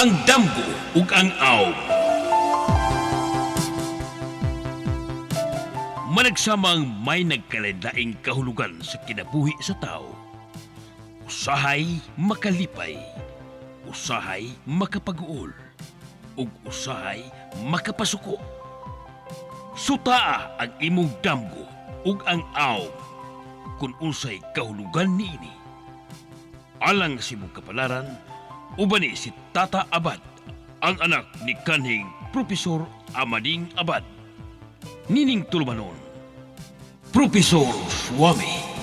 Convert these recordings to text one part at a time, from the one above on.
Ang damgo ug ang awm. Managsamang may nagkalain kahulugan sa kinabuhi sa tao. Usahay makalipay, usahay makapag-uol, ug usahay makapasuko. Sutaa ang imong damgo ug ang awm kung unsay kahulugan niini. Alang sa imong kapalaran, uban ni si Tata Abad, ang anak ni kanhing Propesor Amading Abad. Nining tulumanon, Propesor Swami.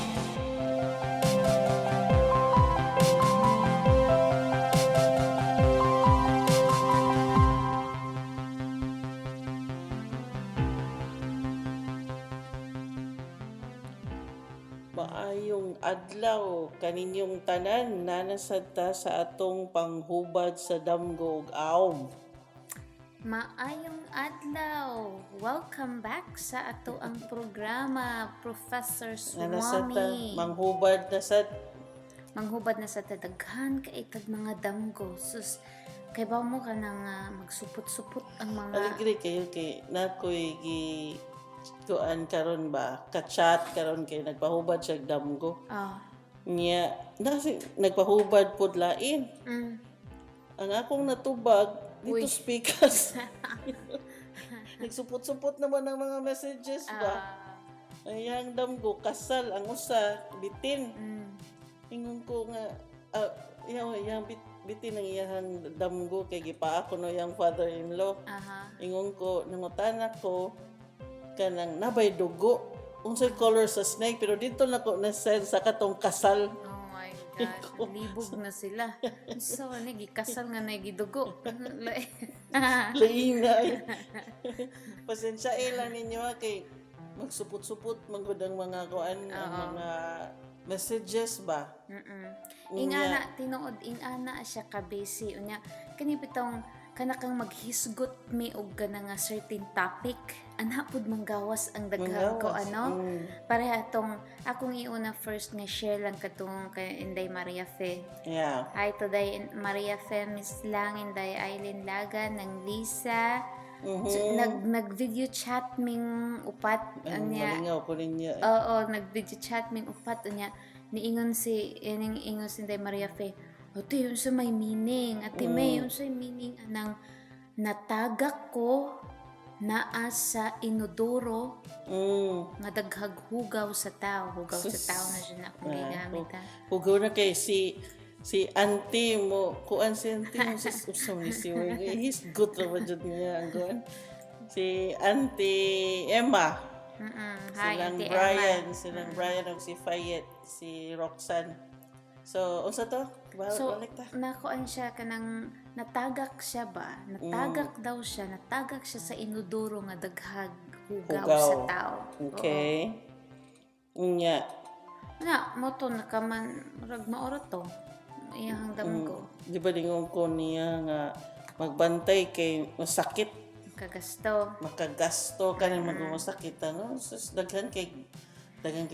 Maayong adlaw kaninyong tanan, nanasad ta sa atong panghubad sa damgo ug awm. Maayong adlaw. Welcome back sa ato ang programa, Professor Nanasad ta Swami. Manghubad na sad. Manghubad na sa tadaghan kay tag mga damgo. Sus, kay ba mo ka nang magsupot-supot ang mga Aligre kayo kay nakoy gi kuan karon ba, ka-chat karon kay nagpahubad siya og damgo. Niya nasi nagpahubad pod lain. Ang akong natubag dito Uy. speakers. Nagsupot-supot naman ang mga messages ba. Ang iyang damgo kasal ang usa bitin. Ingon ko nga iyang bitin ang iyang damgo kay gipaako no iyang father-in-law. Ingon ko, nangutana ko kanang nabay dugo unsay color sa snake, pero dito na ko na send sa katong kasal. Oh my gosh, libog na sila. So, ni gikasal nga na gidugo. Lain na ay. Pasensya eh lang ninyo ha, kay magsupot-supot man gud ang mga kuan, ang mga messages ba. Ingana tinuod, ingana siya ka busy unya kani bitong kana kang maghisgot mi og kana nga certain topic, ana pud manggawas ang daghang ko Manggawas, ano. Pareha atong akong iuna first nga share lang katong kay Inday Maria Fe. Hi today Maria Fe, Miss Lang, Inday Eileen Laga, ng Lisa. So, nag video chat ming upat Ang unya. malingaw ko ninyo eh. Oo, nag-video chat ming upat unya. Niingon si ining ingon si Inday Maria Fe. "Ate, unsa may meaning? Ate May, unsa may meaning anang natagak ko naa sa inodoro nga daghag hugaw sa tao?" Hugaw sa Sus. tao na siya na akong Ah, gigamit ha. Hugaw na kay si si auntie mo, kuan si auntie mo, sus, usam ni si he's good ra ba jud niya ang kuan. Si Auntie Emma. Hi, Silang Auntie Brian, Emma. Silang Brian ug si Fayette, si Roxanne. So, unsa to? So, Balik ta. nakuan siya kanang natagak siya ba? Natagak daw siya, natagak siya sa inodoro nga daghag hugaw, Hugaw. sa tao. Okay. Unya. Na, mo to nakaman rag maoro to. Iyang damgo. Di ba dingon ko niya nga magbantay kay masakit, Kagasto. Makagasto ka nang magmasakit ano? Sus, daghan kay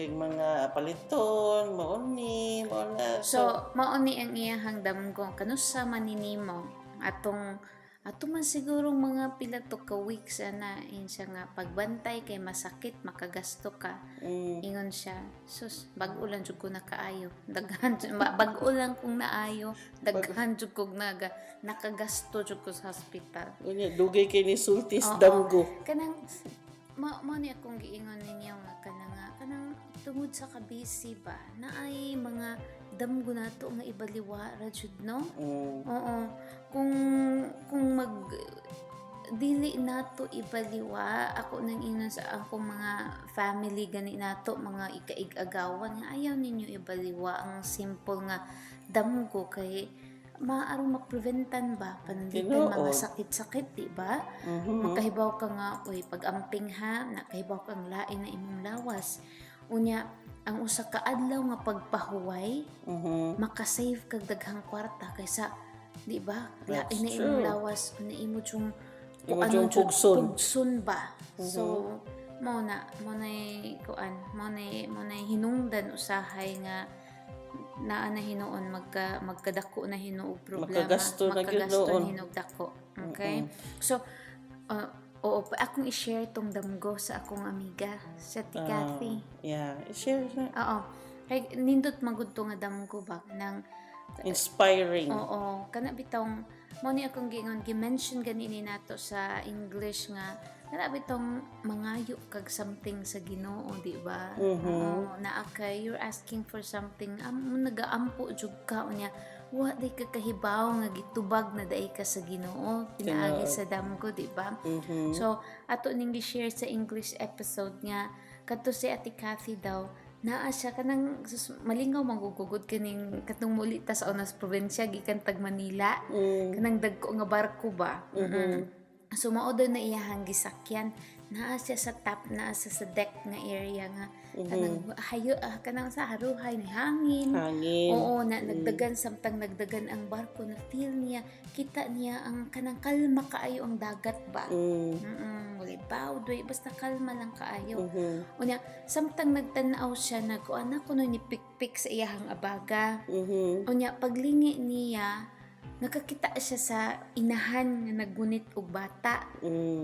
mga paliton, mauni, mauna. So, mao ni ang iyahang damgo. Kanusa man ni nimo atong ato man siguro mga pila to ka weeks ana in siya nga pagbantay kay masakit, makagasto ka. Ingon siya, sus, bag-o lang jud ko nakaayo. Daghan bag-o lang kong naayo, daghan jud kog naga nakagasto jud ko sa hospital. Unya, dugay kay ni sultis Oo. damgo. Kanang mo ni akong giingon ninyo nga kanang nga kanang tungod sa kabisi ba na ay mga damgo nato nga ibaliwa ra jud no. Oo. Kung mag dili nato ibaliwa, ako nang ingon sa akong mga family gani nato, mga ikaig-agawan, nga ayaw ninyo ibaliwa ang simple nga damgo kay maaarong mapreventan ba pananglitan Tinuod. mga sakit-sakit, di ba? Makahibaw ka nga, uy, pag-amping ha, nakahibaw kang lain na imong lawas. Unya ang usa ka adlaw nga pagpahuway, makasave kag daghang kwarta kaysa, di ba, That's lain na imong true. lawas na imo jung Imo kung jung ano jud, pugson. Pugson ba. So mao na kuan, mao na hinungdan usahay nga Naa na hinuon magkadako na hinuog problema. Makagasto na gyud Makagasto noon. na hinuog dako. Okay? So, oo, akong i-share tong damgo sa akong amiga, sa Ti Cathy. Yeah, share na. Oo. Kay nindot magud to nga damgo ba nang Inspiring. Oo, kana bitong mo ni akong giingon, gi-mention gani ni nato sa English nga kana bitong mangayo kag something sa Ginoo, di ba? Oo, naa kay you're asking for something, nagaampo jud ka, unya wa day ka kahibaw nga gitubag na day ka sa Ginoo pinaagi Tinuod. sa damgo, di ba? Mhm. So, ato ning gi-share sa English episode nga kadto si Ate Cathy daw, naa siya kanang sus, malingaw manggugugod kining katong muli ta sa unas probinsya gikan tag Manila, kanang dagko nga barko ba. So mao daw na iyahang gisakyan, naa siya sa top, naa siya sa deck nga area nga kanang hayo, kanang sa haruhay ni hangin. Hangin. Oo, na nagdagan samtang nagdagan ang barko, na feel niya, kita niya ang kanang kalma kaayo ang dagat ba. Walay bawdoy, basta kalma lang kaayo. Unya, samtang nagtan-aw siya, nagkuan ako no ni pikpik sa iyahang abaga. Unya, paglingi niya, nakakita siya sa inahan nga naggunit og bata.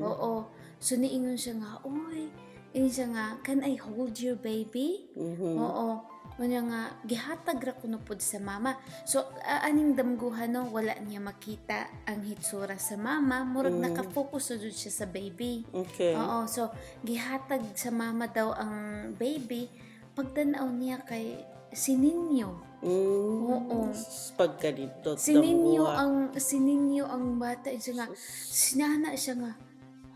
Oo. So niingon siya nga, "Oy," ingon siya nga, "Can I hold your baby?" Oo. Unya nga, gihatag ra kuno pod sa mama. So, aning damguhan no, wala niya makita ang hitsura sa mama. Murag naka-focus na jud siya sa baby. Oo. So, gihatag sa mama daw ang baby. Pagtanaw niya kay si Ninyo. Oo. Pagkanindot. Si Ninyo damguha. ang si Ninyo ang bata. Siya nga, sinana siya nga,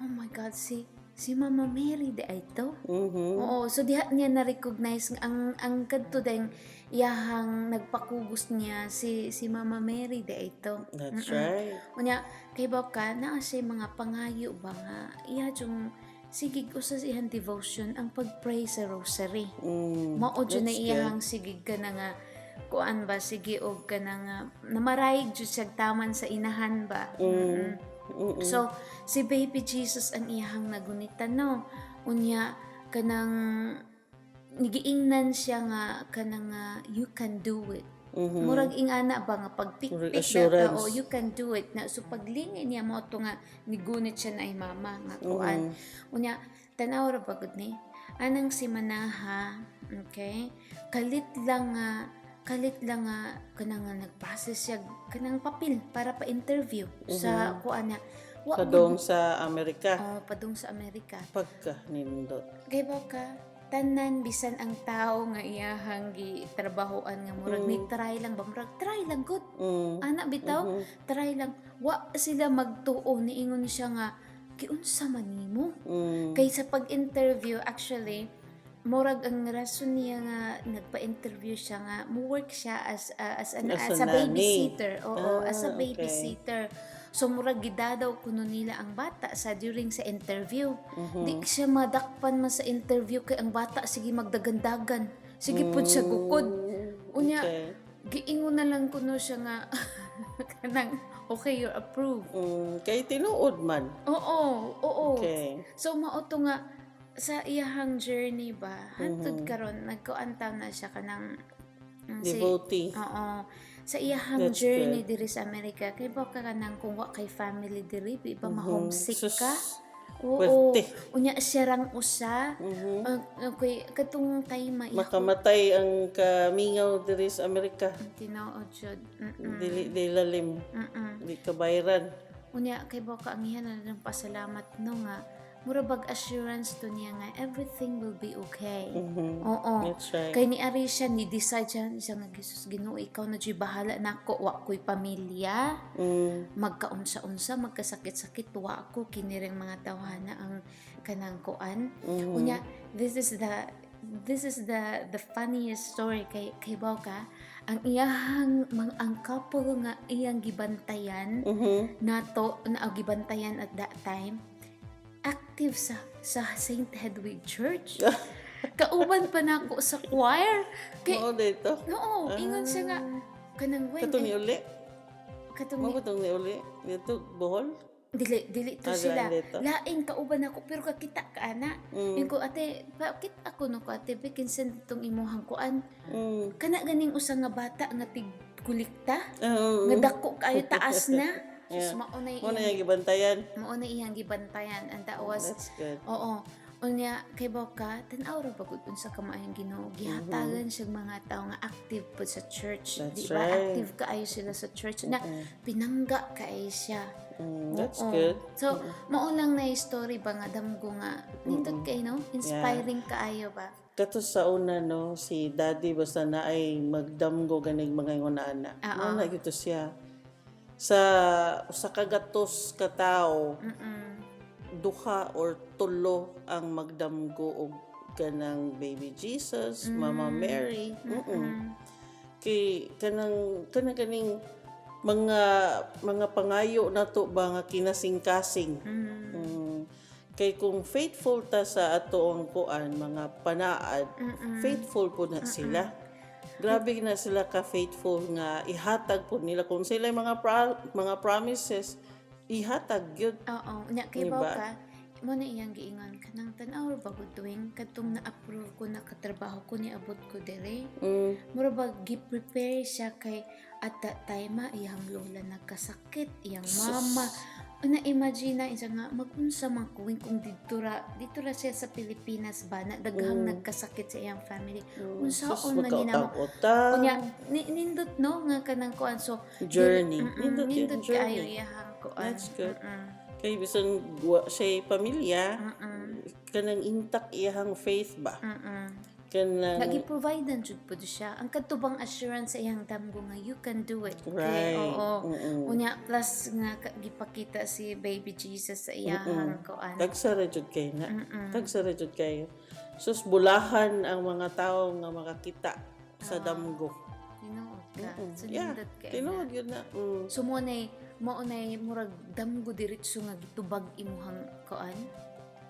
"Oh my God, si Mama Mary di ay to." Oo, so diha niya na-recognize nga ang kadto dayng iyahang nagpakugos niya si si Mama Mary di ay to. That's right. Unya, kay ba ka naa siya mga pangayo ba nga iya yung sige usa sa iyang devotion ang pag-pray sa rosary. Mao jud na That's good. iyahang sige ka na nga kuan ba, sige og ka na nga namarayig jud siya taman sa inahan ba. So si baby Jesus ang iyahang nagunitan no. Unya kanang nigiingnan siya nga kanang nga "You can do it." Murag ingana ba nga pagpikpik Murag na assurance. ka, "Oh, you can do it" na. So paglingi niya mo to nga nigunit siya na ay mama nga kuan. Unya tanaw ra ba gud ni anang si Manaha, okay? Kalit lang nga kanang nga nag-process siya kanang papel para pa-interview sa kuan na wa Padong sa Amerika. Oh, padung sa Amerika. Pagka nindot. Kay ba ka tanan bisan ang tao nga iyahang gitrabahoan nga murag ni try lang ba, murag try lang good. Ana bitaw, try lang. Wa sila magtuo, niingon siya nga, "Giunsa man nimo?" Kay sa pag-interview actually, murag ang rason niya nga nagpa-interview siya nga mo work siya As as a a nanny. babysitter. Oo, as a babysitter. So murag gidadaw kuno nila ang bata sa during sa interview. Di siya madakpan man sa interview kay ang bata sige magdagandagan. Sige pud siya gukod. Unya, giingon na lang kuno siya nga kanang, "Okay, you're approved." Kay tinuod man. Oo. So mao to nga sa iyahang journey ba, hantod karon nagkuantaw na siya kanang Devotee. Oo. Sa iyahang That's journey diri sa Amerika, kay ba ka kanang kung wa kay family diri, di ba ma-homesick Sus, ka? Oo. Pwerte. Unya siya rang usa. Okay, katong time ma Makamatay ang kamingaw diri sa Amerika. Tinuod jud. Dili di lalim. Di kabayran. Unya kay ba ka ang iya na lang pasalamat no nga mura bag assurance to niya nga everything will be okay. Oo. That's right. Kay ni ari siya ni decide siya, siya nga, "Jesus Ginoo, ikaw na jud bahala nako, wa ko'y pamilya." Magkaunsa-unsa, magkasakit-sakit, wa ako kini ring mga tawhana ang kanang kuan. Unya this is the funniest story kay ka ang iyahang ang couple nga iyang gibantayan nato na gibantayan at that time, active sa St. Hedwig Church. Kauban pa nako sa choir. Kay Mao dito. Oo, ingon siya nga kanang when Katong ni uli. Katong Mao katong ni uli. Dito Bohol. Dili, dili to Ah, sila. lain dito. Lain kauban ako pero kakita ka ana. Yung ko, "Ate, bakit ako no ko, ate, kinsa tong imuhang kuan?" Kana ganing usa nga bata nga tig kulikta, nga dako kaayo, taas na. Sus, mao na Mo na iyang yung gibantayan. Mao na iyang gibantayan and that was That's good. Oo. Unya, kay ka, tan-aw ra ba gud unsa ka maayong Ginoo. Gihatagan siya mga tao nga active po sa church. That's Di ba? right. Active kaayo sila sa church na pinangga kaayo siya. That's Oo. good. So, mao lang na story ba nga damgo nga nindot kay, no? Inspiring kaayo ba? Kato sa una, no, si daddy basta na ay magdamgo ganig mga ingon ana. Mao na gyud to siya. Sa usa ka gatos ka tawo, duha or tulo ang magdamgo og kanang baby Jesus, Mama Mary. Kay kanang kanang kaning mga pangayo nato ba nga kinasingkasing. Kay kung faithful ta sa ato ang kuan mga panaad, faithful po na sila. Grabe na sila ka faithful nga ihatag po nila kung sila mga promises, ihatag gyud. Oo, nya kay Diba? ka, mo na iyang giingon kanang tan-aw ra ba gud tuwing kadtong na-approve ko na katrabaho ko, niabot ko dire. Mura ba gi-prepare siya kay at that time ah, iyang lola nagkasakit, iyang mama. Na imagine na isa nga magunsa man kuwing kung didto ra siya sa Pilipinas ba na daghang nagkasakit sa iyang family. Sus, Unsaon man ni namo. magkautang-utang. Unya nindot no nga kanang kuan, so Journey. Nindot, Nindot yun, nindot kaayo journey. iyang kuan. That's good. Kay bisan wa siya pamilya, kanang intact iyang faith ba? Kanang Nagi-provide jud pud siya. Ang kadto bang assurance sa iyang damgo nga you can do it. Kay, oo. Unya plus nga gipakita si baby Jesus sa iyang kuan. Tagsa ra jud kay na. Tagsa ra jud kayo. Sus, bulahan ang mga tao nga makakita sa damgo. Tinuod ka. So nindot kay. Tinuod yun na. So mo nay murag damgo diretso nga gitubag imuhang kuan.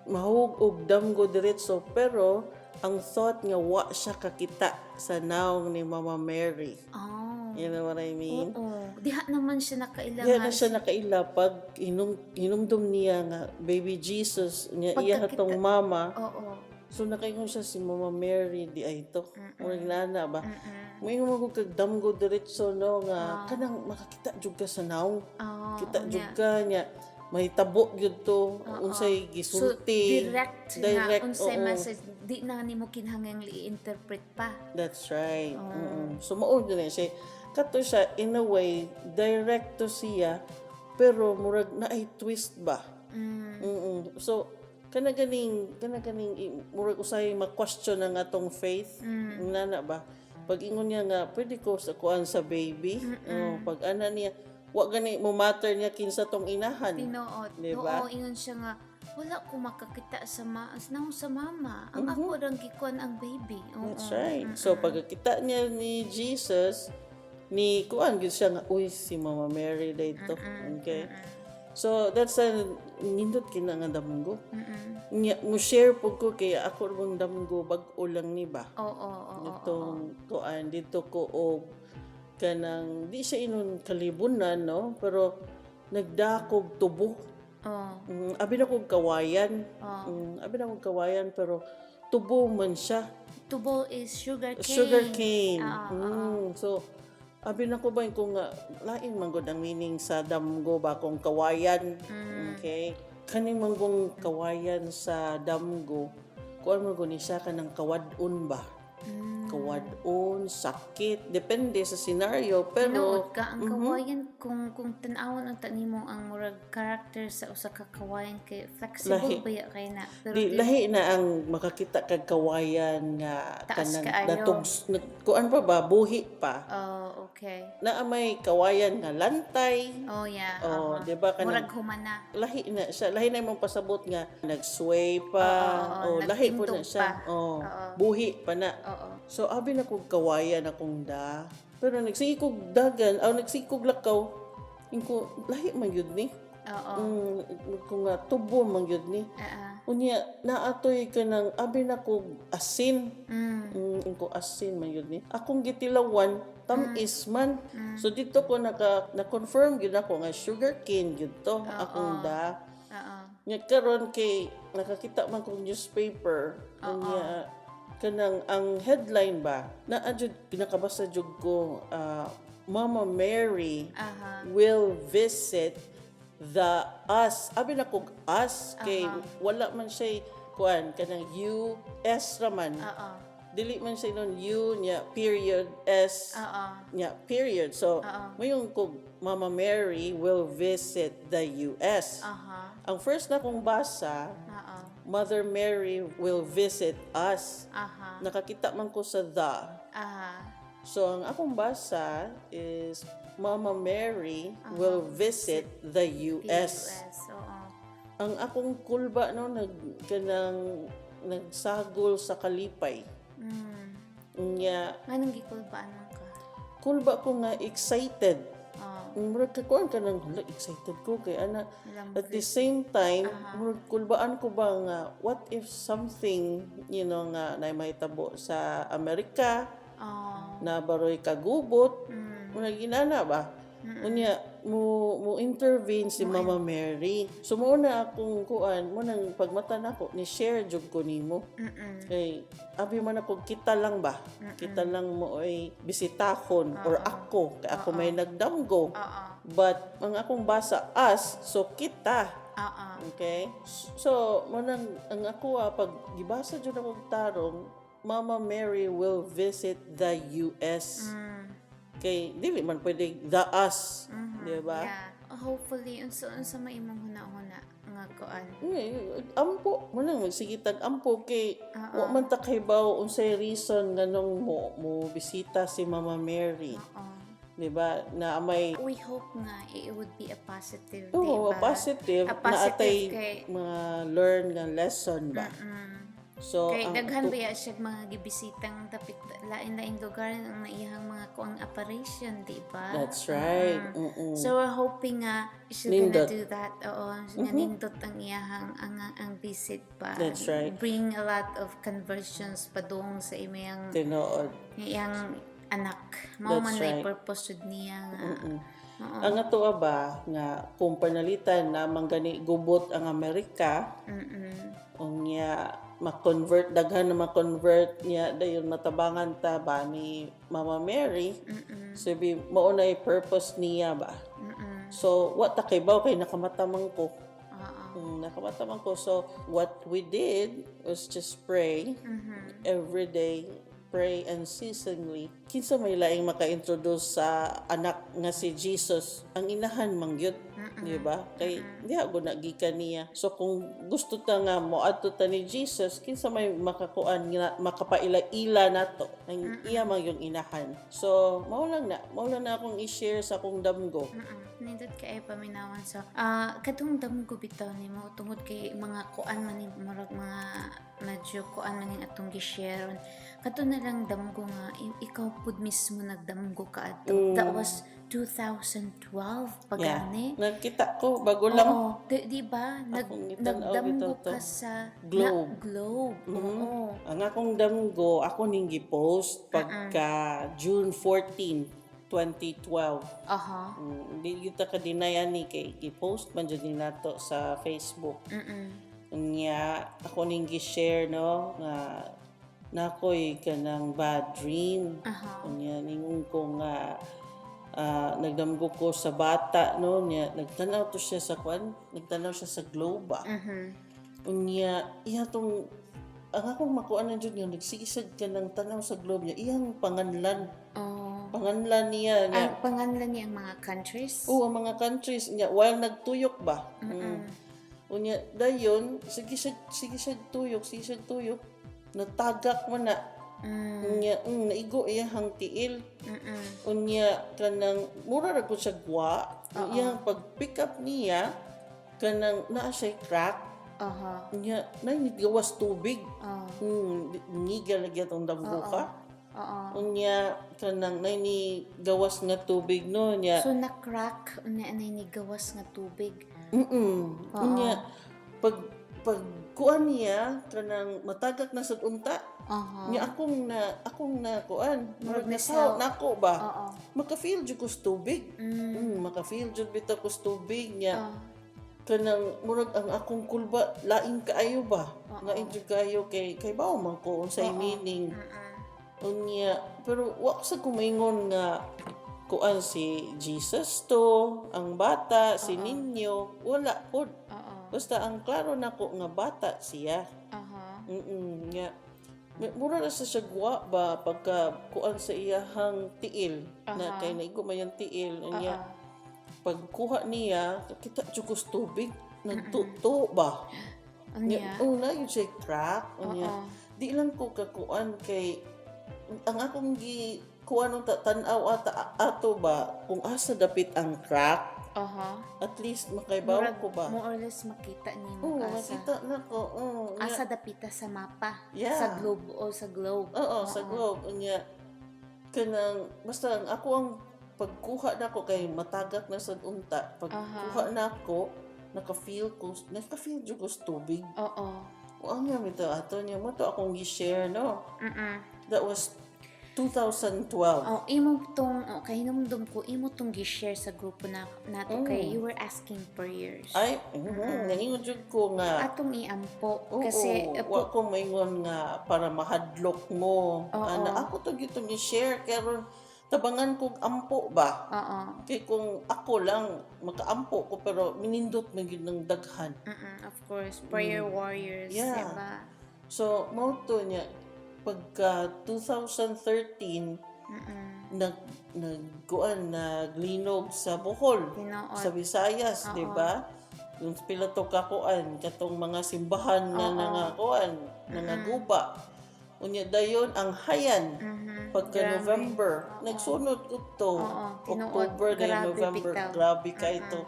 Mahug og damgo diretso, pero ang thought nga wa siya kakita sa naong ni Mama Mary. Oh. You know what I mean? Oo. Diha naman siya nakaila Diya nga na siya nakaila pag hinumdum niya nga baby Jesus niya iya Pagkakita- tong mama. So nakaingon siya, si Mama Mary di ay to. Murag nana ba. Moingon mo kag damgo diretso no nga kanang makakita jud ka sa naong. Oh, Kita unya. jud ka niya. May tabo gyud to unsay So, gisulti. direct, Direct, nga unsay oo. message, di na nimo kinahanglang i-interpret pa. That's right. So mao gyud na siya. Kato siya in a way direct to siya pero murag na ay twist ba. So kana ganing murag usay ma-question ang atong faith. Nana ba? Pag ingon niya nga pwede ko sa kuan sa baby. Oh, pag ana niya wa gani mo matter niya kinsa tong inahan. Tinuod. Diba? Oo, ingon siya nga wala ko makakita sa ma naong sa mama. Ang ako rang gikuan ang baby. Oo. That's right. So pagkakita niya ni Jesus, ni kuan gyud siya nga, uy, si Mama Mary dito. Okay. So that's a nindot kina nga damgo. Nya mo share pud ko kay ako bang damgo bag-o lang ni ba. Oo. Ditong kuan dito ko og kanang di siya inon kalibunan no, pero nagdakog tubo. Abi na kog kawayan. Abi na kog kawayan pero tubo man siya. Tubo is sugar cane. Sugar cane. So, abi na ko ba yung kung nga, lain man gud ang meaning sa damgo ba kung kawayan. Okay? Kaning manggong kawayan sa damgo, kuan man gud ni siya kanang kawad-on ba? Kawad-on, sakit, depende sa scenario, pero Tinuod ka ang kawayan kung tan-awon ang tanimo ang murag character sa usa ka kawayan kay flexible Lahi. ba ya kay na pero di, lahi na ang makakita kag kawayan nga Taas kanang kaayo. natugs, kuan pa ba, buhi pa. Oh, okay. Naa may kawayan nga lantay. Oh yeah. Oh, aha. di ba kanang Murag humana. Lahi na siya, lahi na imong pasabot nga nag-sway pa, Oo, oh, lahi po na nagtindog siya. pa. Oh, buhi pa na. So abi na kog kawayan akong da. Pero nagsige kog dagan, aw nagsige kog lakaw. Ingko lahi man gyud ni. Oo. Kung nga tubo man gyud ni. Ah, ah. Unya naatoy kanang abi na ko asin. Ko asin man yun ni. Akong gitilawan, tamis man. So dito ko naka na-confirm gyud ako nga sugar cane gyud to akong da. Nya karon kay nakakita man kong newspaper, unya kanang ang headline ba naa jud, pinakabasa jud ko, Mama Mary will visit the us. Abi na kog us kay wala man siya kuan, kanang US raman. Dili man siya nun U nya period S nya period. So mayon kog Mama Mary will visit the US. Ang first na kong basa, Mother Mary will visit us. Nakakita man ko sa the. So ang akong basa is Mama Mary will visit the The US. US. Oo. Ang akong kulba, no, nag kanang nagsagol sa kalipay. Nya Nganong gikulbaan man ka? Kulba ko nga excited. Murag kakuan ka nang, hala, excited ko kay ana. Alam. At the same time, murag kulbaan ko ba nga what if something nga na mahitabo sa Amerika na baroy kagubot, murag inana ba? Unya mo mo intervene si Mama Mary. So mo na akong kuan, mo nang pagmata nako ni share jud ko nimo. Kay abi man ako, kita lang ba? Kita lang mo ay bisitakon or ako kay ako may nagdamgo. But ang akong basa, us, so kita. Okay? So, mo nang ang ako, pag gibasa jud akong tarong, Mama Mary will visit the US. Kay dili man pwede the us, di ba? Yeah. Hopefully, unsa unsa may imong huna-huna nga kuan? Eh, ampo mo nang magsige tag ampo kay wa man ta kahibaw unsay reason nganong mo mo bisita si Mama Mary, di ba? Na may We hope nga it would be a positive, Oo, di ba? Positive, A na positive atay mga learn nga lesson ba. So Kay ang daghan ba siya mga gibisitang dapit lain-lain lugar ang naiyang mga kuang apparition, di ba? That's right. So we're hoping nga she's gonna Nindot. Do that. Oo, nga nindot ang iyahang ang visit ba. That's right. Bring a lot of conversions padung sa imong Tinuod. Iyang anak. Mao That's man na right. purpose jud niya nga. Oo. Ang atoa ba nga kung panalitan na manggani gubot ang Amerika, unya ma-convert, daghan na ma-convert niya, dayon matabangan ta ba ni Mama Mary. So bi mao na purpose niya ba. So wa ta kay kay nakamata man ko. Nakamata man ko. So what we did was just pray every day, pray unceasingly. Kinsa may laing maka-introduce sa anak nga si Jesus? Ang inahan man gyud, di ba? Kay diha gud na gikan niya. So kung gusto ta nga moadto ta ni Jesus, kinsa may makakuan nga makapaila-ila nato? Ang iya man yung inahan. So mao lang na akong i-share sa akong damgo. Nindot kay paminawan. So katong damgo bitaw nimo, tungod kay mga kuan man ni, murag mga medyo kuan man ning atong gi-share, kato na lang damgo nga ikaw pud mismo nagdamgo ka adto. That was 2012 pagani. Nakita ko bago lang. Oo, di ba? Akong gitan-aw Nagdamgo bitaw to. ka sa Globe. Na, globe. Oo. Ang akong damgo, ako ning gi-post pagka June 14, 2012. Hindi kita ka-deny ani kay gi-post man jud ni nato sa Facebook. Unya ako ning gi-share, no, nga nakoy kanang bad dream. Unya ningon ko nga nagdamgo ko sa bata, no, niya nagtanaw to siya sa kwan, nagtanaw siya sa globe ba. Unya iya tong ang akong makuha na jud nga nagsigisag ka ng tanaw sa globe niya, iyang panganlan. Panganlan niya niya. Ang panganlan niya ang mga countries? Oo, ang mga countries niya while nagtuyok ba. Unya dayon sige siya tuyok, sige siya tuyok. Natagak man na. Unya naigo iyang tiil. Unya kanang mura ra ko siya gwa. Iyang pag pick up niya kanang naa siya crack. Unya nay gawas tubig. Ngiga lagi atong damgo ka. Unya kanang nay ni gawas nga tubig, no, nya. So na-crack na ni gawas nga tubig. Unya pag Pag kuan niya, kanang matagak na sad unta. Nya akong na kuan, murag Murag nasaw nako ba. Maka-feel jud ko sa tubig. Maka-feel jud bitaw ko sa tubig niya. Kanang murag ang akong kulba lain kaayo ba. Lain jud kaayo kay bawo man ko unsay meaning. Unya, pero wa ko sa kumingon nga kuan si Jesus to, ang bata, si Ninyo, wala pod. Basta ang klaro nako nga bata siya. Nga. Mura na sa siya guwa ba pagka kuan sa iyahang tiil na kay naigo man yung tiil, unya pagkuha niya, kita jud ko sa tubig nagtuto ba. Unya. Nya, oh, na yun siya crack. Unya, di lang ko kakuan kay ang akong gi kuan ng tan-aw ata ato ba kung asa dapit ang crack, at least makaibaw Murag, ko ba. more or less makita nimo Oo, asa. makita na ko. Oo, nya. Asa dapita sa mapa. Yeah. Sa globe o sa globe. Oo, sa globe. Unya, kanang basta ang ako ang pagkuha nako kay matagak na sad unta. Pagkuha nako, naka-feel jud ko sa tubig. Wa nga mito ato niya mo to akong gi-share, no. That was 2012. Oh, imo tong, oh, kahinumdum ko imo tong gi-share sa grupo na nato kay you were asking prayers. Ay, naingon jud ko nga Atong iampo oo, kasi wa ko maingon nga para mahadlok mo. Ana ako to gyud tong i-share karon tabangan kog ampo ba. Kay kung ako lang makaampo ko, pero minindot man gyud ng daghan. Of course, prayer warriors, diba? So mao to niya pagka 2013 nag nagkuan, naglinog sa Bohol, sa Visayas, di ba? Yung pila to kakuan katong mga simbahan nga nangakuan, nangaguba. Unya dayon ang Haiyan pagka Grabe. November, nagsunod ko to. Oo, tinuod. October dayon Grabe November, bitaw. grabe ka ito.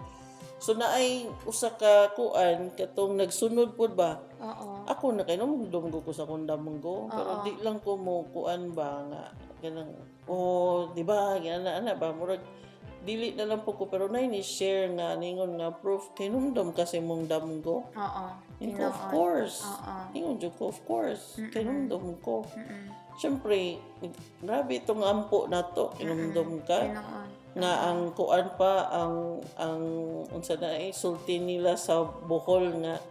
So naay usa ka kuan katong nagsunod pud ba? Ako na kay numdum ko sa akong damgo, pero di lang ko mo kuan ba nga kanang, oh, di ba, ana ana ba, murag dili na lang po ko, pero nay ni share nga ningon nga proof kay numdum kasi mong damgo. Ingon ko, of course. Ingon jud ko, of course. Kay numdum ko. Siyempre, grabe itong ampo na to, inumdum ka. Nga ang kuan pa ang unsa na eh sulti nila sa Bohol nga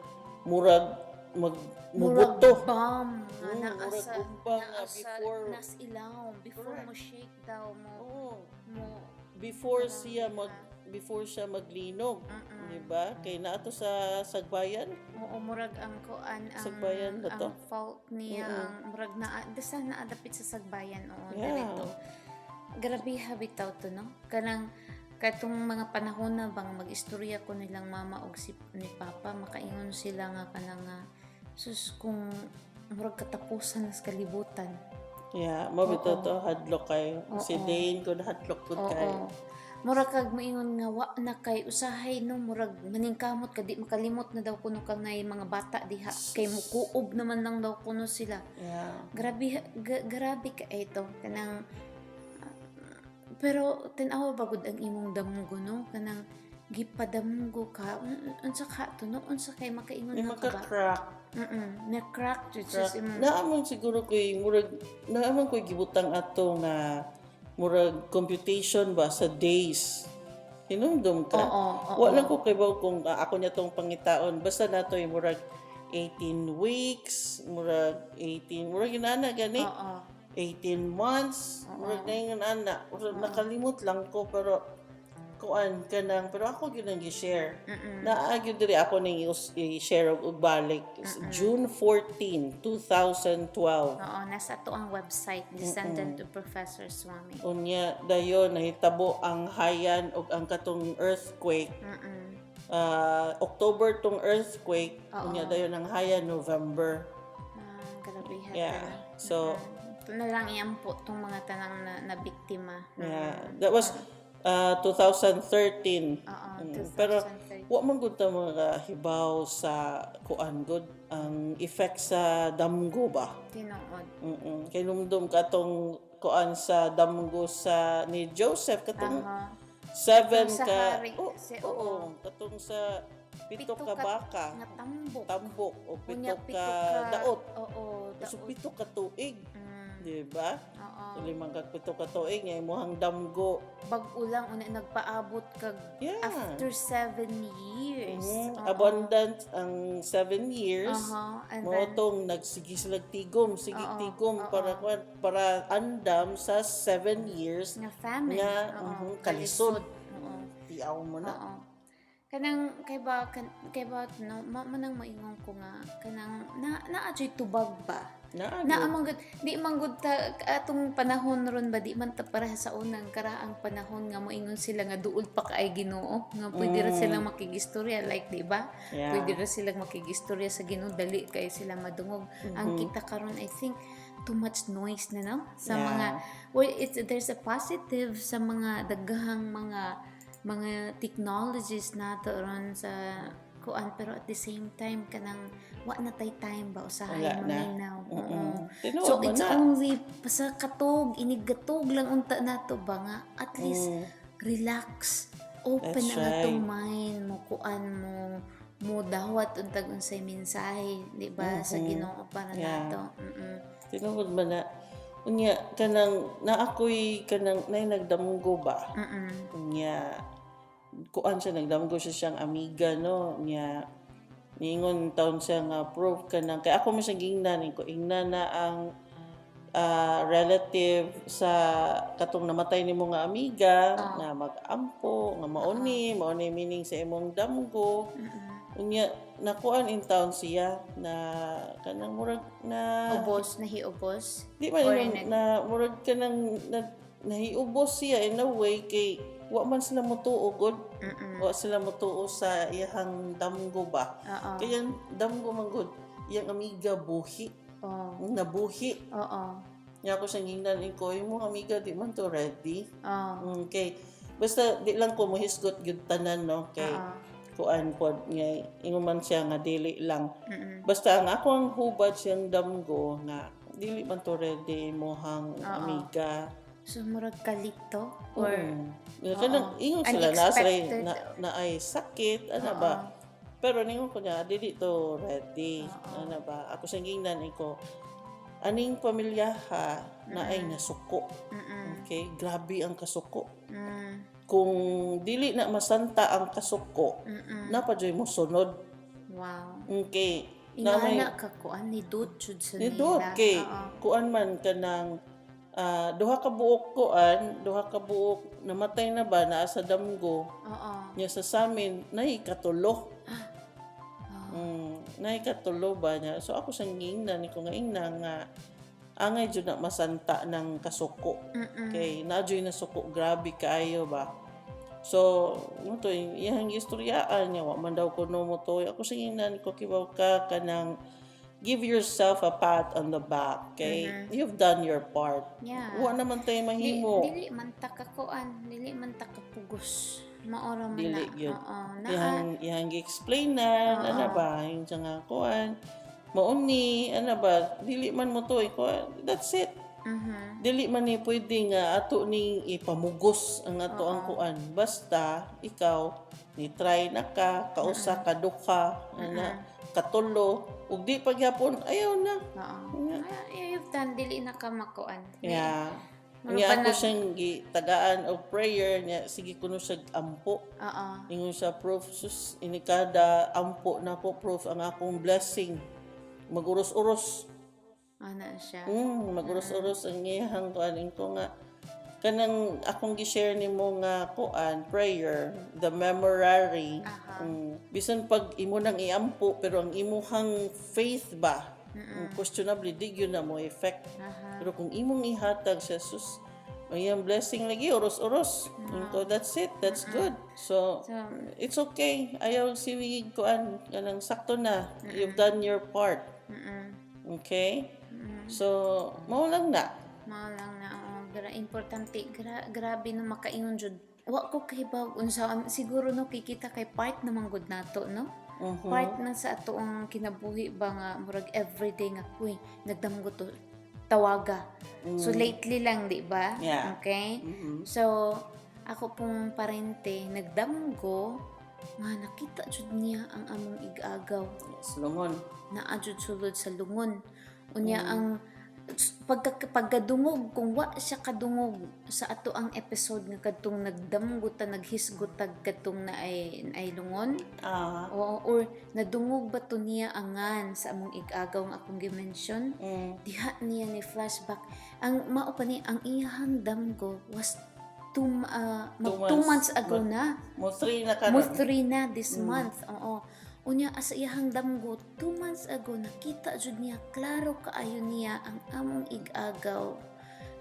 murag mag Murag mubuto. bomb nga naa murag sa bomba nga naa sa nas ilawom before mo shake daw mo mo Before siya maglinog, di ba? Kay naato sa Sagbayan. Oo, murag ang kuan ang Sagbayan ba to? ang fault niya ang murag na basta naadapit sa Sagbayan, oo, dirito. Grabe ha bitaw to, no? Kanang katong mga panahon na bang mag-istorya ko nilang mama og si ni papa, makaingon sila nga kanang nga sus kung murag katapusan sa kalibutan. Yeah, mo bitaw to hadlok kayo. Si Dane kun hadlok pud kayo. Murag kag moingon nga wa na kay usahay, no, murag maningkamot ka di makalimot na daw kuno kang nay mga bata diha kay mukuob naman lang daw kuno sila. Grabe grabe ka ito kanang pero tan-awa bagud ang imong damgo, no, kanang gipadamgo ka. Unsa ka to, no, unsa kay makaingon May na ka ba? maka-crack. Na crack jud Crack. sus imong Naamon siguro koy murag naamon koy gibutang ato nga murag computation ba sa days. Hinumdum ka? Oo. Wala ko kay kung ako niya tong pangitaon. Basta nato yung murag 18 weeks, murag 18, murag inana gani. 18 months, murag na yung ana. Murag nakalimot lang ko pero kuan kanang pero ako gyud ang gi-share. Naa gyud diri ako ning i-share og balik. June 14, 2012. Oo, nasa ato ang website, Descendant of Professor Swami. Unya dayon nahitabo ang Haiyan og ang katong earthquake. October tong earthquake, unya dayon ang Haiyan November. Ah, grabe ha. Yeah. So Ito na lang iampo tong mga tanang na biktima. Yeah, that was 2013. Oo, Pero 2013. wa man gud ta mga hibaw sa kuan gud ang effect sa damgo ba. Tinuod. Kay numdum katong kuan sa damgo sa ni Joseph katong seven Sa ka hari. Oh, oo, katong sa Pito ka baka. Nga tambok. Tambok o pito Unya, ka daot. Oo, daot. So 7 ka tuig, di ba? Oo. So 5 ka 7 ka tuig nga imong damgo. Bag-o lang una nagpaabot kag after 7 years. Oo. Abundant ang 7 years. And Mao then, tong nagsige sila tigom, sige tigom oo. para kuan, para andam sa 7 years nga famine. nga, Oo, kalisod. Oo. Tiaw mo na. Oo. Kanang kay ba kay ba no manang maingon ko nga kanang na naa jud tubag ba Na, naa man gud, di man gud ta atong panahon ron ba, di man ta pareha sa unang karaang panahon nga moingon sila nga duol pa kay Ginoo nga pwede ra silang makigistorya, like, di ba? Pwede ra silang makigistorya sa Ginoo, dali kay sila madungog. Ang kita karon, I think too much noise na, no, sa mga, well, it's there's a positive sa mga daghang mga technologies nato ron sa kuan, pero at the same time kanang wa na tay time ba usahay Wala na. maminaw. Oo. Tinuod So mo it's na. only sa katog inigatog lang unta nato ba nga at least relax, open That's ang atong right. mind mo, kuan mo, mo dawat untag unsay mensahe, di ba, sa Ginoo para nato. Tinuod man na. Unya kanang na ako'y kanang nay nagdamgo ba. Unya kuan siya, nagdamgo siya siyang amiga, no, nya niingon taon siya nga proof kanang kay ako man siya gingnan ko ingna na ang relative sa katong namatay nimo nga amiga nga mag-ampo nga mauni mauni meaning sa imong damgo. Unya nakuan in town siya na kanang murag na Ubos, nahiubos. Di man Or ingon na murag kanang na, nahiubos siya in a way kay wa man sila motuo gud. Wa sila motuo sa iyahang damgo ba. Kaya ang damgo man gud, iyang amiga buhi, nabuhi. Nya ako siyang gingnan ko, imong amiga di man to ready. Okay. Basta di lang ko mohisgot gyud tanan, no, kay kuan pod nga ingon man siya nga dili lang. Basta ang ako ang hubad siyang damgo nga dili man to ready imong amiga. So murag kalito or Nga kanang ingon sila na sila Unexpected. na ay sakit ana ba. Pero ningon ko niya dili to ready ana ba. Ako siyang gingnan ko aning pamilya ha na ay nasuko. Okay, grabe ang kasuko. Kung dili na masanta ang kasuko, napa jud mo sunod. Okay. Na may Ingana ka kuan ni dot jud sa ni dot nila. kay kuan man kanang duha ka buok kuan, duha ka buok namatay na ba naa sa damgo. Nya sa samin nay katulo. Nay katulo ba niya. So ako sang gingnan ko nga ingna nga angay jud na masanta ng kasuko. Kay na jud na suko, grabe kaayo ba. So, mo to iyang istoryaan niya wa man daw kuno mo to. Ako sa ingnan ko kibaw ka kanang give yourself a pat on the back, okay? You've done your part. Wa naman tayo Di, mahimo. dili man ta ka kuan, dili man ta ka pugos. Maora man Dili na. yun. Oo. Na, Iyang gi-explain na, ana ba, yung siya nga kuan, mauni, ana ba, dili man mo to, kuan, that's it. Dili man ni pwede nga ato ning ipamugos ang ato ang kuan. Basta, ikaw, ni try na ka, kausa ka duha, ana, katulo, ug di pagyapon, ayaw na. Oo. Ay, you've done, dili na ka makuan. Yeah. Mura Niya pa ako siyang gitagaan og prayer niya, sige kuno siya ampo. Ingon siya, proof sus inikada ampo na ko proof ang akong blessing. Maguros-uros. Ana siya. Maguros-uros ang iyang kuan ko nga kanang akong gi-share nimo nga kuan prayer, the memorary. Bisan pag imo nang iampo pero ang imuhang faith ba, questionably di gyud na mo effect. Pero kung imong ihatag sa sus, ang iyang blessing lagi uros-uros. Ko that's it, that's good. So, So, it's okay. Ayaw siwigig kuan kanang sakto na. You've done your part. Okay? So, mao lang na. Mao lang na, oo. Importante, grabe no makaingon jud. Wa ko kahibaw unsa siguro no kikita kay part naman gud nato, no? Part na sa atoong kinabuhi ba nga murag everyday nga uy nagdamgo to, tawaga. So lately lang, di ba? Yeah. Okay? So ako pong parente nagdamgo. Nga nakita jud niya ang among igagaw. Yes, lungon. Naa jud sulod sa lungon. Unya ang pagkadungog, kung wa siya kadungog sa ato ang episode nga kadtong nagdamgo ta, naghisgot tag kadtong na ay lungon. Oo, or nadungog ba to niya angan sa among igagaw nga akong gi-mention? Diha niya ni flashback. Ang mao pa ni ang iyahang damgo was mag 2 2 months. months ago na. Mo 3 na karon. Mo 3 na this month. Oo. Unya asa iyahang damgo 2 months ago, nakita jud niya klaro kaayo niya ang among igagaw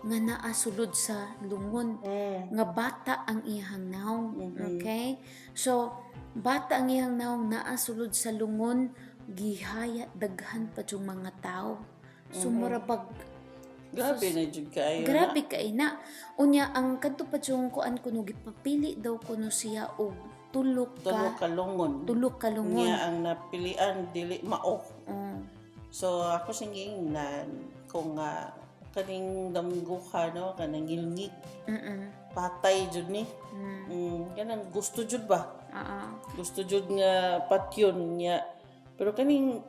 nga naa sulod sa lungon nga bata ang iyahang naong. Okay? So, bata ang iyang naong naa sulod sa lungon, gihaya daghan pa yung mga tao. So, mura pag Grabe na jud kaayo na. Grabe kay na. Unya ang kadto pa yung kuan kuno, gipapili daw kuno siya og tulok Tulo ka ka lungon. Tulok ka lungon. Niya ang napilian dili mao. So ako siyang giingnan kung nga kaning damgo ka, no, kanang gilngig, patay jud ni. Kanang gusto jud ba? Oo. Gusto jud nga patyon niya. Pero kaning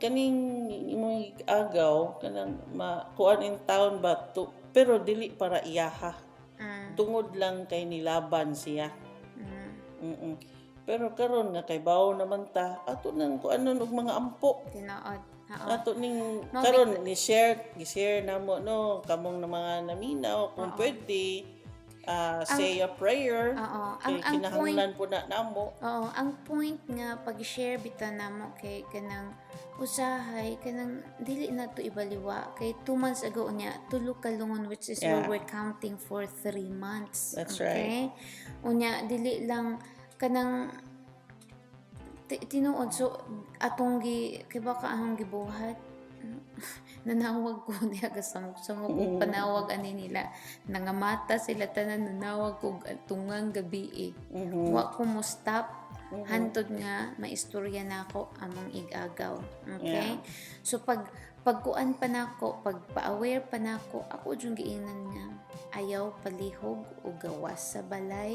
imong agaw, kanang makuan in town ba to, pero dili para iyaha. Tungod lang kay nilaban siya. Pero karon nga kay bawo naman ta, ato nang kuanon og mga ampo. Tinuod. Oo. Ato ning Mao karon ni share, gi-share namo, no, kamong na mga naminaw, kung pwede say a prayer. Oo. Kay Ang point kinahanglan po na namo. Oo, ang point nga pag-share bitaw namo kay kanang usahay kanang dili na to ibaliwa kay 2 months ago unya tulo ka lungon, which is where we're counting for 3 months. That's Okay? Unya dili lang kanang tinuod. So atong gi kay baka ahong gibuhat, nanawag ko niya kasamok-samok og panawag ani nila, nangamata sila tanan, nanawag ko tungang gabi eh. Wa ko mo stop hantod nga maistorya nako among igagaw. Okay? So pag pagkuan pa nako, pag pa-aware pa nako, ako jud giingnan nga ayaw palihog o gawas sa balay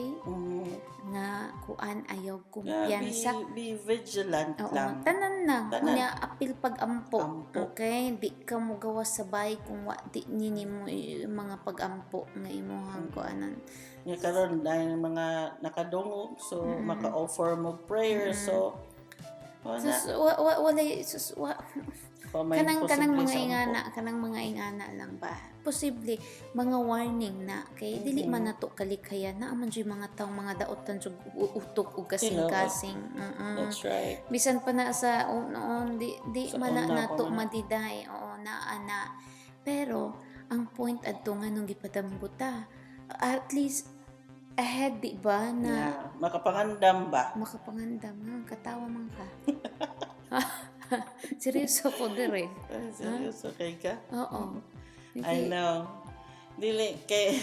nga kuan, ayaw Yeah, kumpiyansa. be vigilant Oo, lang. tanan na. Tanan. Unya, apil pag-ampo. Ampo. Okay? Di ka mo gawas sa bahay kung wa di nini mo mga pag-ampo nga imuhang kuanan. Nga karon dahil mga nakadungog, so maka-offer mo prayer, so wala. Sus, wa, walay, sus, wa, Pamain kanang kanang posible mga sa ampo. ingana, kanang mga ingana lang ba. Posible mga warning na kay dili man nato kalikhayan na man jud mga taong mga daotan jud utok ug kasing-kasing. That's right. Bisan pa na sa noon, di Sa man na una pa nato man na. madiday, oo, naa na. Pero ang point adto nga nung gipadamgo ta, at least ahead, di ba, na Yeah. Makapangandam ba? Makapangandam nga katawa man ka. Seryoso ko dire. Ay, seryoso kay ka? Oo. I know. Dili kay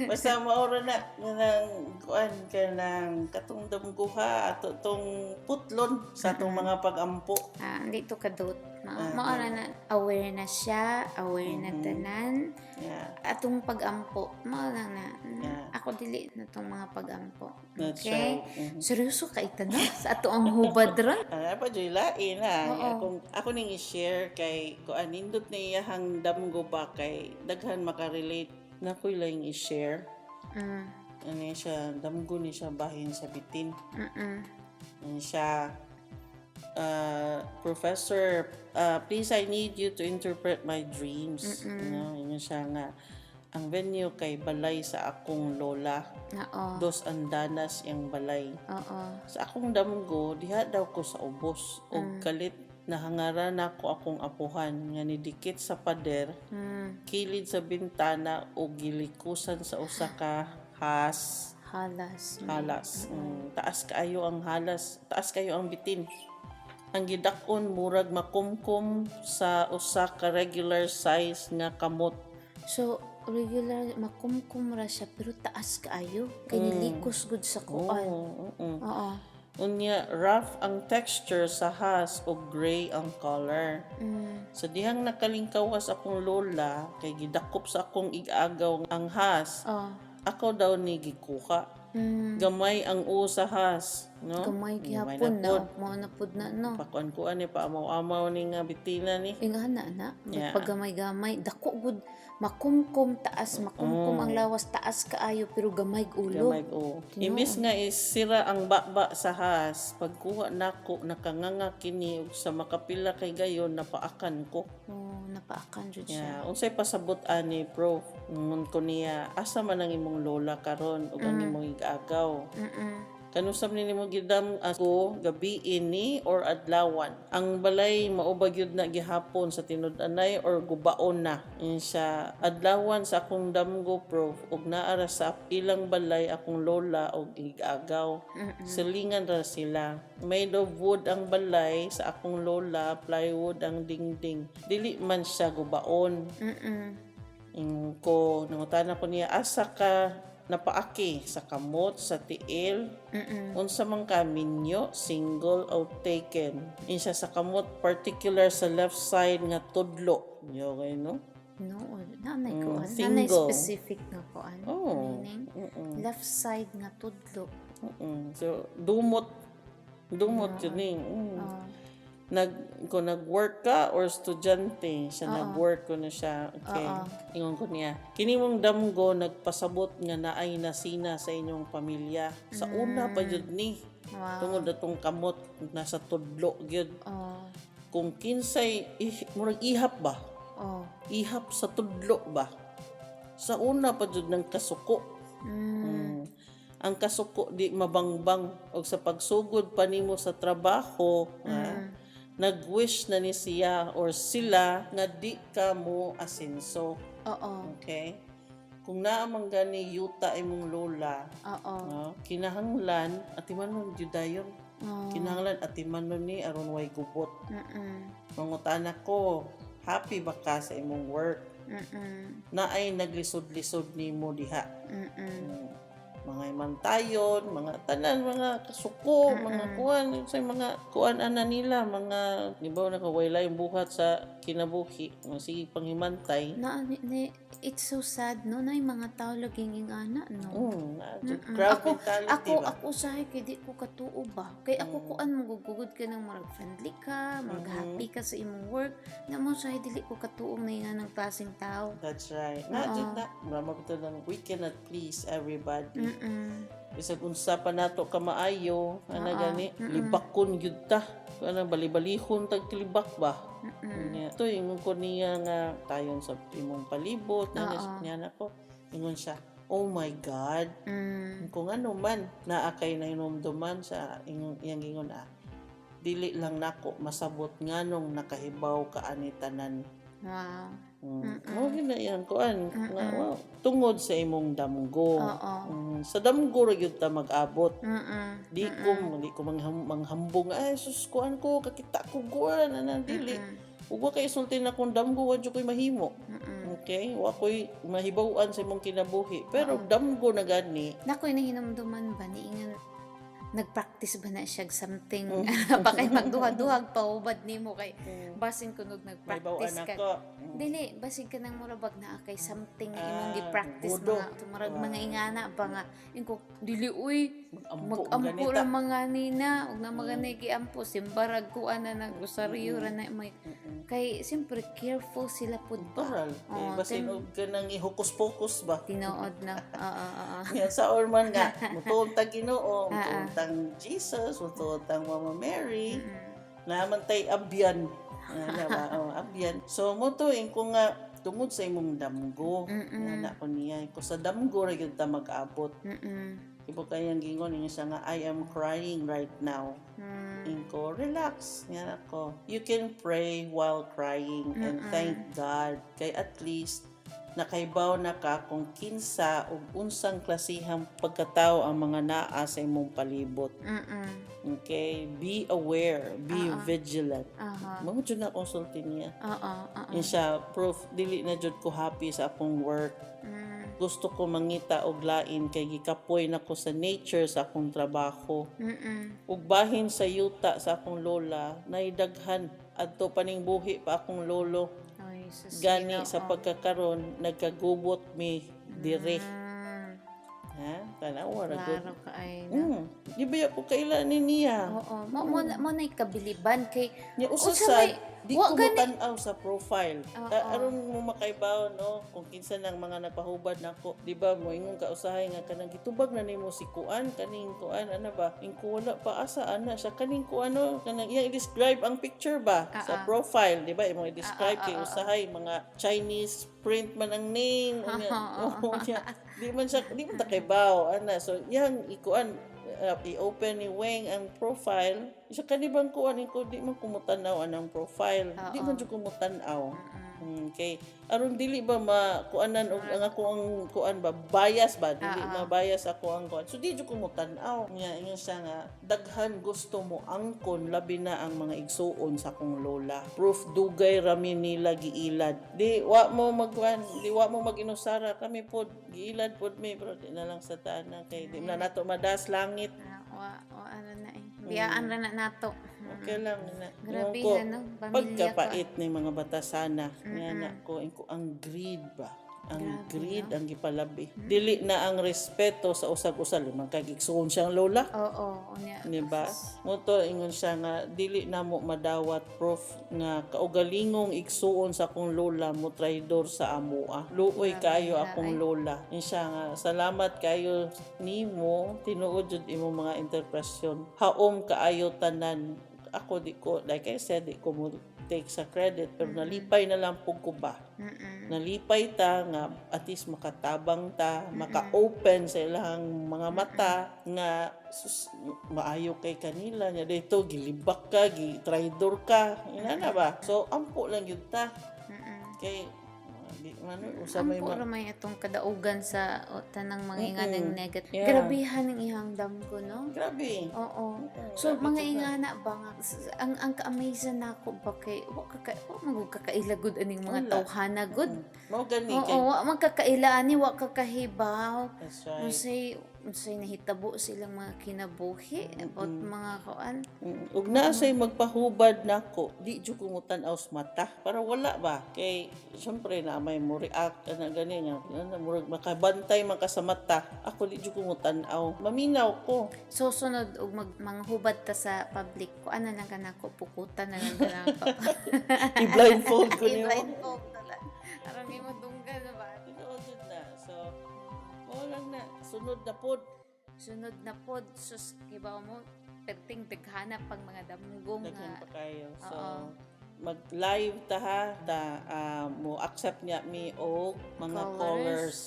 basta maura na nang kuan ka nang katong damguha ato tong putlon sa atong mga pag-ampo. Ah, dito ka dot. Maura na, aware na siya, aware na tanan. Atong pag-ampo, mao lang na. Ako dili na tong mga pag-ampo. That's Okay? right. Seryoso ka itanan sa ato ang hubad ra. Ah, pa jud lain ha. Oo. Akong ako ning i-share kay kuan, nindot na iyahang damgo ba kay daghan makarelate na ko'y laing i-share. Ano siya, damgo ni siya bahin sa bitin. Ano siya, "Professor, please, I need you to interpret my dreams." Ano, yun siya nga, ang venue kay balay sa akong lola. Oo. Dos andanas yung balay. Oo. Sa akong damgo, diha daw ko sa ubos. Og kalit nahangaran nako akong apuhan nga nidikit sa pader, kilid sa bintana o gilikusan sa usa ka has Halas. Halas. Taas kaayo ang halas, taas kayo ang bitin. Ang gidak-on murag makumkum sa usa ka regular size nga kamot. So, regular, makumkum ra siya, pero taas kaayo. Kay nilikos gud sa kuan. Oo. Oo. Unya, rough ang texture sa has o gray ang color. Sa dihang nakalingkawas akong lola, kay gidakop sa akong igagaw ang has, Oh. ako daw ni gikuha. Gamay ang u sa has. No? Gamay Gamay gihapon na na. pod. Mao na pud na, no. Pakuan-kuan ni, paamaw-amaw ni nga bitina ni. Ingana na, paggamay-gamay, dako gud, makumkum taas, makumkum ang lawas, taas kaayo pero gamay ulo. Gamay o. Imbis nga isira ang baba sa has, pagkuha nako nakanganga kini ug sa makapila kay gayon napaakan ko. Oh, napaakan jud siya. Yeah, unsay pasabot ani, Prof? Ngon ko niya, asa man ang imong lola karon ug ang imong igagaw? Kanusab ni nimo gidam ako gabi ini or adlawan? Ang balay mao ba gyud na gihapon sa tinud-anay or gubaon na? Insa adlawan sa akong damgo, Prof, ug naa ra sa ilang balay akong lola og igagaw. Silingan ra sila. Made of wood ang balay sa akong lola, plywood ang dingding. Dili man siya gubaon. Ingon ko, nangutana ko niya, asa ka napaaki? Sa kamot, sa tiil? Unsa man ka, minyo, single o taken? Insa sa kamot, particular sa left side nga tudlo. Yo kay no? No, nanay kuan, nanay Single. specific nga kuan. Oh. Meaning, left side nga tudlo. So dumot dumot yun eh. Oh. Nag ko nag-work ka or estudyante? Siya nag-work ko na siya. Okay. Ingon ko niya, kini mong damgo nagpasabot nga naay nasina sa inyong pamilya. Sa una pa jud ni. Tungod atong kamot nasa tudlo gyud. Kung kinsay murag ihap ba? Ihap sa tudlo ba? Sa una pa jud ng kasuko. Ang kasuko di mabangbang og sa pagsugod pa nimo sa trabaho, ha, nag-wish na ni siya or sila nga di ka mo asenso. Okay? Kung naa man gani yuta imong lola, no, kinahanglan atiman mo jud dayon. Kinahanglan atiman ni aron way gubot. Mangutana ko, happy ba ka sa imong work? Naay naglisod-lisod nimo diha? Mga imantayon, mga tanan, mga kasuko, mga kuan, sa mga kuan ana nila, mga di ba nakawala yung buhat sa kinabuhi, mga sige panghimantay. Na, ni, it's so sad, no, na yung mga tao laging ingana, no. Crowd Ako, mentality ako, ba? ako usahay kay di ko katuo ba. Kay ako kuan mo gugugod ka ng murag friendly ka, murag happy ka sa imong work. Na mo usahay dili ko katuong na nga ng klaseng tao. That's right. Na, jud na. Mama ko lang, we cannot please everybody. Bisag unsa pa nato ka maayo, ana gani, libakon gyud ta. Ana bali-balihon tag kilibak ba? Nya, to ingon ko niya nga tayon sa imong palibot, na niya na ko. Ingon siya, "Oh my God." Kung ano man, naa kay nahinumduman sa ingon iyang ingon ah. Dili lang nako masabot nganong nakahibaw ka ani tanan. Mao gyud na iyang kuan nga wow, tungod sa imong damgo. Sa damgo ra gyud ta mag-abot. Di ko manghambong, ay sus, kuan ko kakita ko kuan ana dili. Ug wa kay isulti na kung damgo wa jud ko'y mahimo. Okay? Wa ko'y mahibaw-an sa imong kinabuhi. Pero damgo na gani. Nakoy nahinumduman ba niingon nagpractice ba na siya og something pa kay magduha-duhag paubad nimo kay basin kunog Mahibaw-an nagpractice ka. ako. Dili, basin ka nang murabag na kay something nga imong gi-practice gudo. mga murag mga ingana pa nga ingko dili uy, Mag-ampo mag-ampo ganita. ra mga nina ug na mga mm. giampo simbarag kuan na nagrosaryo ra na may kay siyempre careful sila pud ba. Natural. Eh, Oo, basin og kanang ihokus-pokus ba? Tinuod na. Oo, oo. Yan sa or man nga, mutuon tag Ginoo, mutuon tang Jesus, mutuon tang Mama Mary, naman tay abyan. Ano ba? Oh, abyan. So mo to ko nga tungod sa imong damgo. Nga na ko niya, ko sa damgo ra gyud ta mag-abot. Ibo kayang gingon niya siya nga, "I am crying right now." Inko, "Relax." Nga ako. "You can pray while crying and thank God. Kay at least, nakaibaw na ka kung kinsa ug unsang klasihang pagkatao ang mga naa sa imong palibot." Okay? Be aware. Be vigilant. Mao jud na konsulti niya. Oo, oo. Yun siya, "Prof, dili na jud ko happy sa akong work. Gusto ko mangita og lain kay gikapoy na ko sa nature sa akong trabaho. Ug bahin sa yuta sa akong lola, naidaghan adto paning buhi pa akong lolo. Ay, sus, Gani Ginoo. sa pagkakaron nagkagubot mi dire." Ha? Tanawa ra gud. Klaro kaayo, no? Di ba ko kaila ni niya? Oo, mo na'y kabiliban kay Nya usa Unsa sa di wa ko gani- motan-aw sa profile. Oo. Aron mo makaibaw, no, kung kinsa nang mga nagpahubad nako, di ba mo ingon ka usahay nga kanang gitubag na nimo si kuan kaning kuan ana ba? Ingko wala pa asa ana siya kaning kuan, no, kanang iyang i-describe ang picture ba sa profile, di ba? Imong i-describe kay usahay mga Chinese print man ang name unya, oo, unya, di man siya, di man ta kaybaw ana, so iyang ikuan, i-open ni Weng ang profile siya kanibang kuan ko di man kumutanaw anang profile, di man jud kumutanaw. Kay aron dili ba makuanan og ang ako ang kuan ba, bias ba, dili ma-bias ako ang kuan, so di jud kumutanaw nya. Ingon siya nga daghan gusto mo angkon, labi na ang mga igsuon sa akong lola. Proof, dugay rami nila giilad. Di wa mo magkuan, di wa mo mag-inusara, kami pod giilad pod mi, pero di na lang sa tanan kay di na nato madas langit. Ah, wa wa ano na eh. Biyaan ra na nato. Okay lang na. Grabe Ingon ko, na, no? Pamilya ko. pagkapait ni mga batasana nga na ko, inko ang greed ba, ang greed ang gipalabi, dili na ang respeto sa usag-usa limang kay gigsuon siyang lola. Oo, unya. Di ba? Mo to ingon siya nga dili na mo madawat, prof, nga kaugalingong igsuon sa akong lola mo traidor sa amoa. Luoy kayo akong lola. Ingon siya nga salamat kayo nimo, tinuod jud imo mga interpresyon. Haom kaayo tanan. Ako di ko, like I said, di ko mo take sa credit, pero nalipay na lang pud ko ba. Nalipay ta nga at least makatabang ta, maka-open sa ilang mga mata nga sus, maayo kay kanila nya dito gilibak ka, gi traidor ka, ina na ba? So ampo lang yun ta. Kay di man usa may Ampo ra may atong kadaugan sa o, tanang mga inganang negative. Grabehan ang ihang damgo, no? Grabe. Oo. So mga ingana ba nga ang ka-amaze nako ba kay wa man gud kakaila gud aning mga Wala. tawhana gud. Mao gani Oo, kay wa man kakaila ani, wa kakahibaw. That's right. Unsay nahitabo silang mga kinabuhi about mga kuan. Ug naa say magpahubad nako, di jud ko mutan-aw sa mata para wala ba, kay syempre na may mo react ana gani nga ana, murag makabantay man ka sa mata. Ako di jud ko mutan-aw, maminaw ko. So sunod og mag manghubad ta sa public, kuan na lang kanako, pukutan na lang kanako. I-blindfold ko nimo. I-blindfold na lang. Aron imo dunggan na ba? Tinuod jud na. So mao lang na, sunod na pod. Sunod na pod, sus, kibaw mo, perting daghana pang mga damgong Daghan nga. pa kayo. So Oo. Mag-live ta ha, ta mo accept niya mi og mga callers.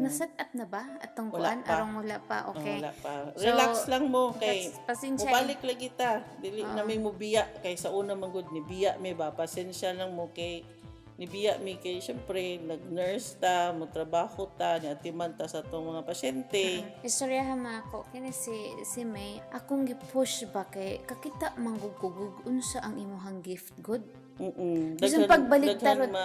Na-set up na ba atong Wala kuan? pa. Arong wala pa, okay. Oh, wala pa. So, Relax lang mo kay Pasensya. mubalik lagi ta. Dili na may mubiya kay sa una man gud ni biya mi ba. Pasensya lang mo kay ni biya mi kay syempre nag-nurse ta, mo trabaho ta, ni atiman ta sa atong mga pasyente. Istoryahan man ako, kini si, si May, akong gi-push ba kay kakita manggugugug unsa ang imuhang gift good. Bisan pagbalik Daghan taron. Oo,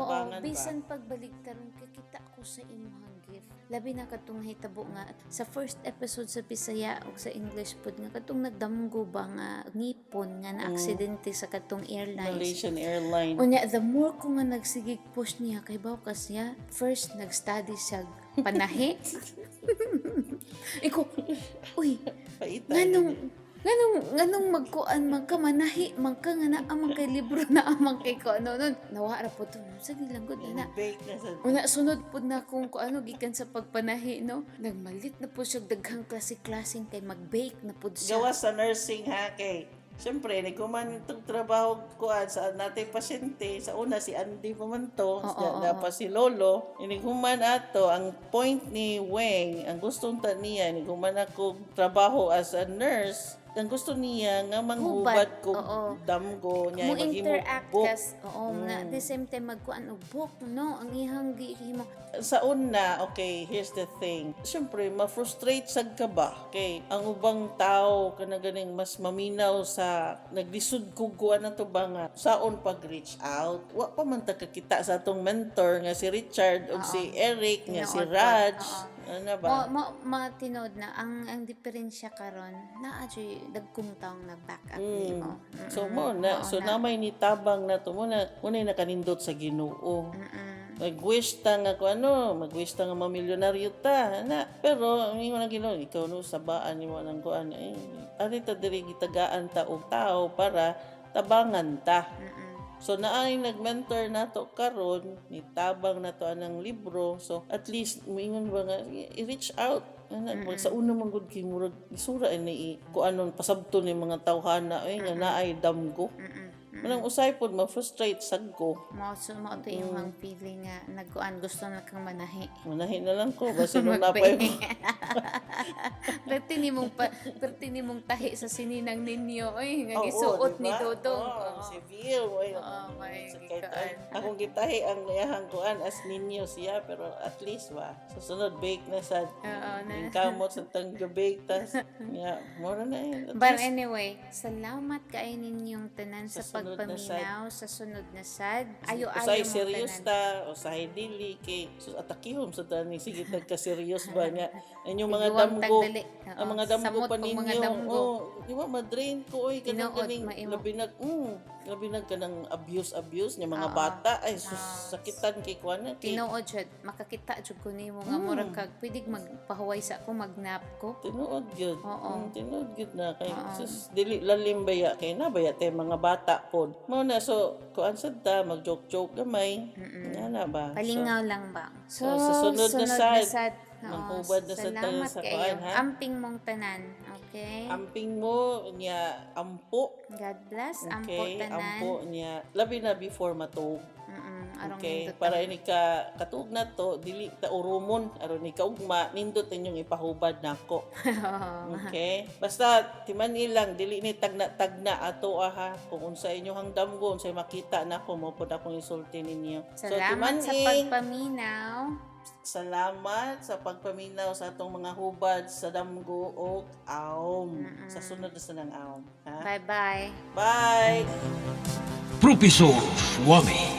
matabangan ba? Bisan pagbalik taron kakita ko sa imuhang gift. Labi na katong hitabo nga sa first episode sa Bisaya o sa English pod nga katong nagdamgo ba nga ngipon nga na aksidente sa katong airlines. Malaysian Airlines. Unya, the more ko nga nagsigig push niya kay baw kasi siya, first nag-study siya panahi. Iko, uy, Paita. Nganong magkuan man ka manahi man ka nga naa man kay libro na man kay ko ano nun nawa ra po to sa lang gud na. Bake na sa Una sunod pud na kung ko ano gikan sa pagpanahi, no, nagmalit na po siya daghang klase-klaseng kay mag-bake na pud siya. Gawas sa nursing ha, kay siyempre, nagkuman itong trabaho kuan sa nating pasyente. Sa una, si Andy pa man to. Oo, Siya, dapat si Lolo. Inighuman ato, ang point ni Weng, ang gustong ta niya, inighuman ako trabaho as a nurse, ang gusto niya nga manghubad ko damgo niya Mo maghimo interact book. kas, oo, na at the same time magkuan og book, no, ang ihang gihimo. Sa una, okay, here's the thing. Siyempre, ma-frustrate sad ka ba? Okay, ang ubang tao kana ganing mas maminaw sa naglisod ko kuan na to ba nga saon pag reach out. Wa pa man ta kakita sa atong mentor nga si Richard ug si Eric nga si Tinuod po. Raj. Ano ba? Mo mo matinood na ang diferensya karon naa jud dagkong taong nag-back up nimo. So mo na, so namay ni tabang na to mo na mo na nakanindot sa Ginoo. Mag-wish ta nga kung ano, mag-wish ta nga mamilyonaryo ta, ana. Pero ang ingon ang Ginoo, ikaw no sabaan nimo ang kuan eh. Ari ta diri gitagaan ta og tao para tabangan ta. So naay nag-mentor nato karon, ni tabang nato anang libro. So at least moingon ba nga i-reach out. Ana, sa una man gud kay murag isura ini i kuanon pasabto ni mga tawhana eh nga naay damgo. Manang usay pod ma-frustrate sad ko. Mao so mao to imong feeling nga nagkuan gusto na kang manahi. Manahi na lang ko basta nung napay ko. Perti nimong tahi sa sininang ninyo oy nga Oo, gisuot diba? ni Dodong. Oo, Oo. si Bill. Oy, Oo, may sa kahit- gikaan. Akong gitahi ang iyahang kuan as ninyo siya pero at least ba sa sunod bake na sad. Oo, na. Yung kamot sa tangga bake tas yeah, mura na yun. At But least, anyway, salamat kay ninyong tanan sa, Sa sunod na pagpaminaw sa sunod na sad. Ayo-ayo usay mong serious tanan. ta, usay dili kay sus atakihom sa tani sige tagka serious ba niya. Inyong mga Iguang damgo. tagdali. Oo, Ang mga damgo samot pa pong ninyo. mga damgo. Oh, di ba ma-drain ko oy kanang Tinuod, kaning maimo. labi nag labi nag kanang abuse abuse niya mga bata ay sus sakitan kay kuan na kay Tinuod jud, makakita jud ko nimo nga murag kag pwede magpahuway sa ako, magnap ko. Tinuod gyud. Oo. Tinuod gyud na kay sus dili lalim baya kay na baya tay mga bata pod. Mao na so kuan sad ta mag joke joke gamay. Nga na ba? So, Palingaw lang ba? So, So, sa sunod na sad, sad. Oo, manghubad na sad tayo salamat sa kaayo. kuan, ha? Amping mong tanan. Okay? Amping mo niya ampo. God bless. Ampo Okay, tanan. ampo niya. Labi na before matuog. Arong Okay, nindot para ini ka katuog na to, dili ta urumon aron ni kaugma nindot inyong ipahubad nako. Okay? Basta timan ilang dili ni tagna-tagna ato aha kung unsa inyo damgo unsay makita nako mo pud akong isulti ninyo. Salamat sa timan-ing, pagpaminaw. Salamat sa pagpaminaw sa atong mga hubad sa damgo og aom. Sa sunod na sa ng aom, ha? Bye-bye. Bye. Profesor Suame.